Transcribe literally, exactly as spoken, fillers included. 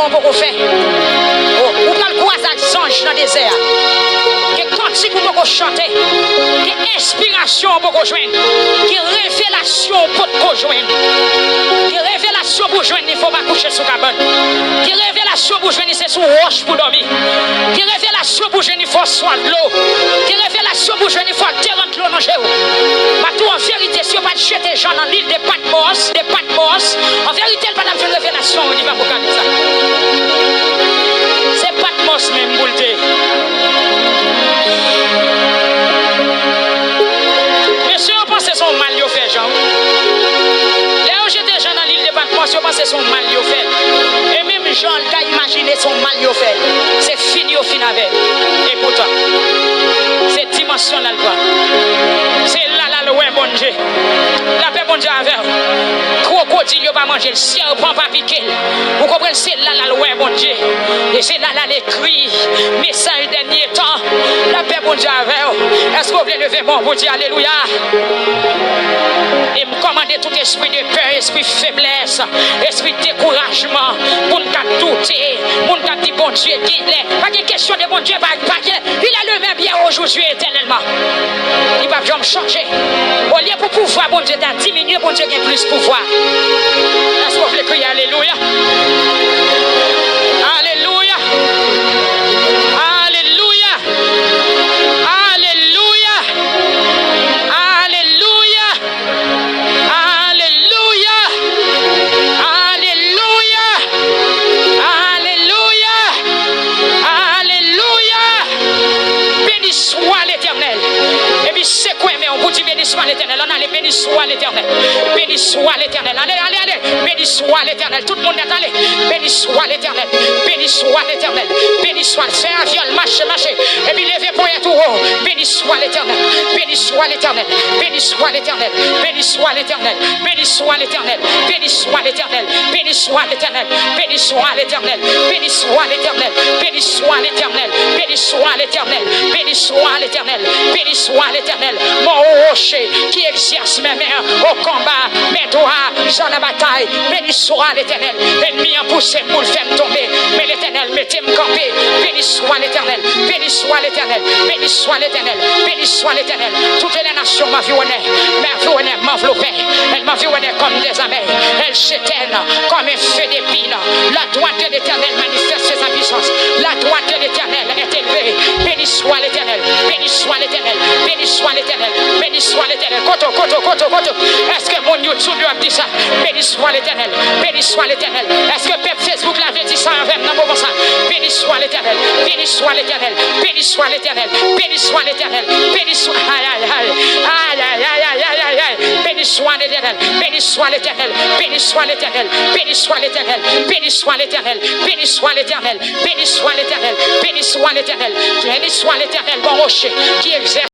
Ou poko fè. Ou, ou pral kwaze ak zanj nan dezè a. Gen kantik ou poko chante. Gen enspirasyon ou poko jwenn. Gen revelasyon ou potko jwenn. Gen revelasyon pou jwenn li fò w pa kouche sou kabann. Gen revelasyon pou jwenn li se sou wòch pou dòmi. Gen revelasyon pou jwenn li fò w swav dlo. Gen revelasyon pou jwenn li fò w te dlo nan je w. M ap di w an verite, si yo pa t jete Jan nan lil de Patmòs, de Patmòs, an verite, l pa t ap jwenn revelasyon liv Apokalips la. Se Patmòs menm pou l te. Mesye yo panse se yon mal yo fè Jan. Lè yo jete Jan nan lil de Patmòs, yo panse se yon mal yo fè. E menm Jan, l ka imajine se yon mal yo fè. Se fin yo fin avè l. Epoutan, se dimansyon l al pran. Se la l al wè Bondye. Lapè Bondye avè w. Kwokodil yo pa manje l, sèpan pa pike l. Ou konprann? Se la l al wè Bondye. E se la l al ekri mesaj dènye tan. Lapè Bondye avè w. Èske w vle leve men w pou di alelouya? E m kòmande tout espri de pè, espri feblès, espri dekourajman, moun k ap doute, moun k ap di Bondye genlè. Pa gen kesyon de Bondye, pa, pa gen. Il est le même hier, aujourd'hui, éternellement. Li p ap janm chanje. Olye pou pouvwa Bondye ta diminye, Bondye gen plis pouvwa. Èske w vle kriye alelouya? Alelouya! Alelouya! Alelouya! Alelouya! Alelouya! Alelouya! Alelouya! Alelouya! Beni swa Letènèl. Epi sekwe men w pou di beni swa Letènèl. Ann ale, beni swa Letènèl. Beni swa Letènèl. Ale, ale, ale. Beni swa Letènèl. Tout moun nèt ale. Beni swa Letènèl. Beni swa Letènèl. Beni swa. Fè avyòl, mache, mache. Epi leve ponyèt ou wo. Beni swa Letènèl. Beni swa Letènèl. Beni swa Letènèl. Beni swa Letènèl. Beni swa Letènèl. Beni swa Letènèl. Beni swa Letènèl. Beni swa Letènèl. Beni swa Letènèl. Beni swa Letènèl. Beni swa Letènèl. Beni swa Letènèl. Beni swa Letènèl. Mon rocher qui exerce mes mains au combat, mes doigts dans la bataille. Beni swa Letènèl. Ènmi an pouse m pou l fè m tonbe. Men Letènèl mete m kanpe. Beni swa Letènèl. Beni swa Letènèl. Beni swa Letènèl. Beni swa Letènèl. Toutes les nations m'environnaient. M'environnaient, m'enveloppaient. Elles m'environnaient comme des abeilles. Elles s'éteignent comme un feu d'épines. La droite de l'Éternel manifeste sa puissance. La droite de l'Éternel est élevée. Beni swa Letènèl. Beni swa Letènèl. Beni swa Letènèl. Beni swa Letènèl. Kote w, kote w, kote w, kote w? Èske moun YouTube yo ap di sa? Beni swa Letènèl. Beni swa Letènèl. Èske pèp Facebook la vle di sa avè m nan moman sa? Beni swa Letènèl. Beni swa Letènèl. Beni swa Letènèl. Beni swa Letènèl. Beni swa, ay, ay, ay. Ay, ay, ay, ay, ay, ay, ay. Beni swa Letènèl. Beni swa Letènèl. Beni swa Letènèl. Beni swa Letènèl. Beni swa Letènèl. Beni swa Letènèl. Beni swa Letènèl. Beni swa Letènèl. Beni swa Letènèl, bon rocher, qui exerce